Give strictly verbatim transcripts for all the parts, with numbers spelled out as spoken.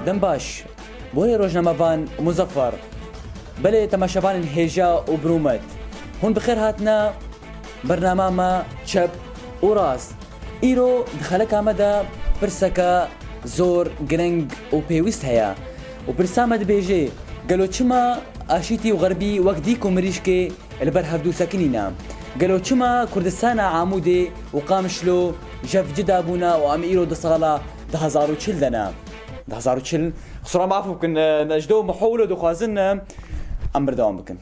Dem baş, borê rojnamevan Muzaffer. Belê temaşevanên hêja û birûmet. Hûn bi xêr hatine bernama me Çep û Rast. Îro di xeleka me de pirseke zor, girîng û pêwîst heye. Û pirsa me dibêje, gelo çima aşîtî û xerbî wek dîk û mirîşkê li ber hevdû sekinîne? Gelo çima Kurdistana Amûdê û Qamişlo ji hev cida bûne û em îro di sala du hezar û çil de ne? Du hezar û çil, qisura maf bikin, e, Necdo û Miho wilo dixwazin, e, em berdewam bikin.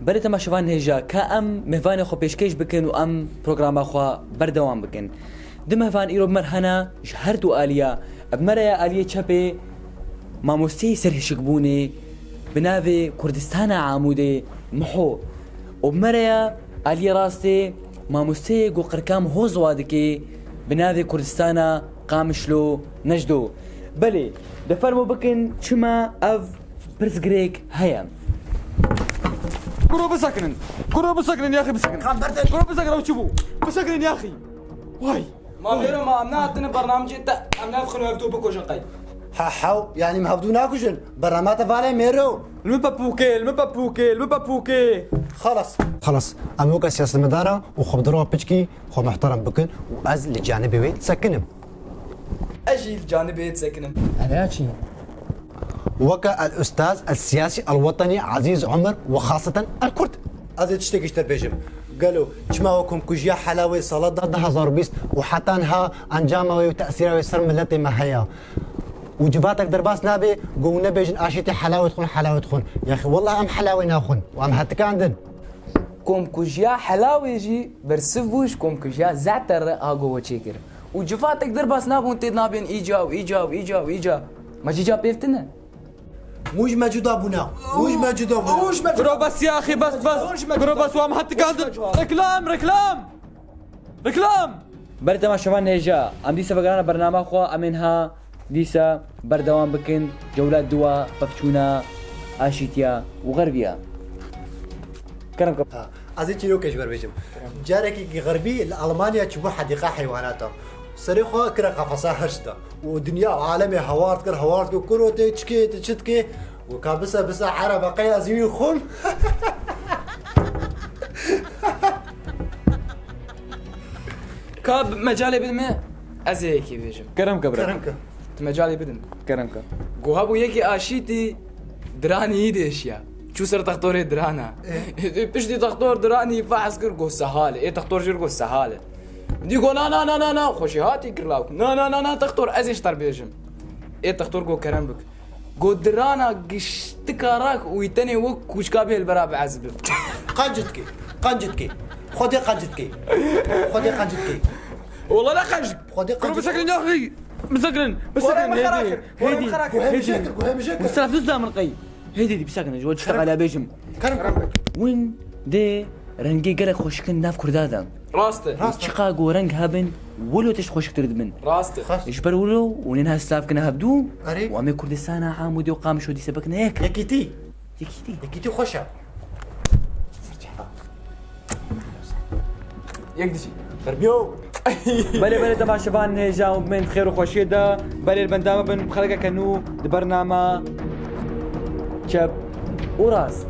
Belê temaşevan hêja, ka em mêvanê xwe pêşkêş bikin û em programa xwe berdewam bikin. Du mêvan îro bi me re hene ji her du aliya. Bi me re ya aliyê çepê mamosteyê serhişkbûnê bi navê Kurdistana Amûdê Miho û bi me re ya aliyê rastê mamosteyê ku qirka Miho ziwa dike bi navê Kurdistana Qamişlo Necdo. Belê, de fermo bikin çima ev pirsgirêk heye. Kuro bisekinin. Kuro bisekinin, yaxî bisekinin. Kan berde. Kuro bisekinin, ew çi bû? Bisekinin, yaxî. Way. Ma mêro, ma em nehatine bernamecê te, em navxin û hevdû bikujin qey. Ha, hew, yanî em hevdû nakujin. Bernama te valê mêro. Li min pepûkê, li min pepûkê, li min pepûkê. Xalas. Xalas. Em weke siyasetmedara û xwe bi dora piçkî xwe muhterem bikin û ez li canibê wê disekinim. Ez jî li canibê disekinim. Ev ya çi? Weke el ustaz el siyasî el wetenî Ezîz Omer we xaseten el Kurd. Ez ê tiştekî ji te bêjim. Gelo çima we komkujiya Helawê sala da du hezar û bîst û heta niha encama wê û tesîra wê ser miletê me heye? Û civatek derbas nabe ku hûn nebêjin aşîtî Helawê dixwin, Helawê dixwin. Yaxî wellah em Helawê naxwin û em hetikandin. Komkujiya Helawê jî bersiv bû ji komkujiya Ze'ter re a ku we çêkir. Û civatek derbas nabûn tê nabên îca û îca û îca û îca. Ma jî ca pêv tine. Hûn ji me cuda bûne. Hûn ji me cuda bûne. Hûn ji me cuda. Bro, bes ya axî, bes, bes. Hûn ji me cuda. Bro, bes, wan hetikandin. Hûn ji me cuda. Reklam, reklam. Reklam. Belê temaşevan hêja, em dîsa vegerana bernama xwe, em ên ha dîsa berdewam bikin, cewla dua, pevçûna, aşîtiya û xerbiya. Kerem ke. Ha, ez ê çîrokê ji ber bêjim. Carekî xerbî li Almanya çûbû hedîqa heywanata. Serê xwe kire qafesa hişt de. Û dinya û alemê hewar dikir, hewar dikir, kuro tê çikê, tê çi dikê? Û ka bise, bise erebe qey ez wî xwim. Ka mecalê bidin me, ez ê yekê bêjim. Kerem ke bira. Kerem ke. Tu mecalê bidin. Kerem ke. Go hebû yekî aşîtî diranî yî dêşiya. Çû ser textorê dirana. Ê? Piştî textor diranî fehs kir, go sehal e. Ê textor jî go sehal e. Dî go na, na, na, na, na. Xweşî hatî kir lawk. Na, na, na, na, textor, ez ê ji te re bêjim. Ê textor go kerem bik. Go dirana giştika rak û wî tenê wek kûçka bê li bera bi ez bim. Qencit kê, qencit kê. Xwedê qencit kê. Xwedê qencit kê. Wala ne qencit. Xwedê qencit. Bisekrin yaxî. Bisekrin. Bisekrin. Hêdî. Hêdî. Guhemije kir, guhemije kir. Musraf duz da min qey. Hêdî dî bisekrin. Ji we tiştek ala bêjim. Kerem, kerem. Win dê rengê gelek xweşikin nav Kurda de. Rast e. Rast e. Çiqa ku reng hebin, wilo tişt xweşiktir dibin. Rast e. Ji ber wilo û nên ha silav kine hevdû. Erê. Û em ê Kurdistana Amûdê û Qamişo dîse bikine yek. Yekîtî. Yekîtî. Yekîtî xweş e. Yek dijî. Xerbiyo. Belê, belê, temaşevan hêja û bên xêr û xweşiyê de. Belê, li benda me bin, bi xelekeke nû di bernama Çep û Rast.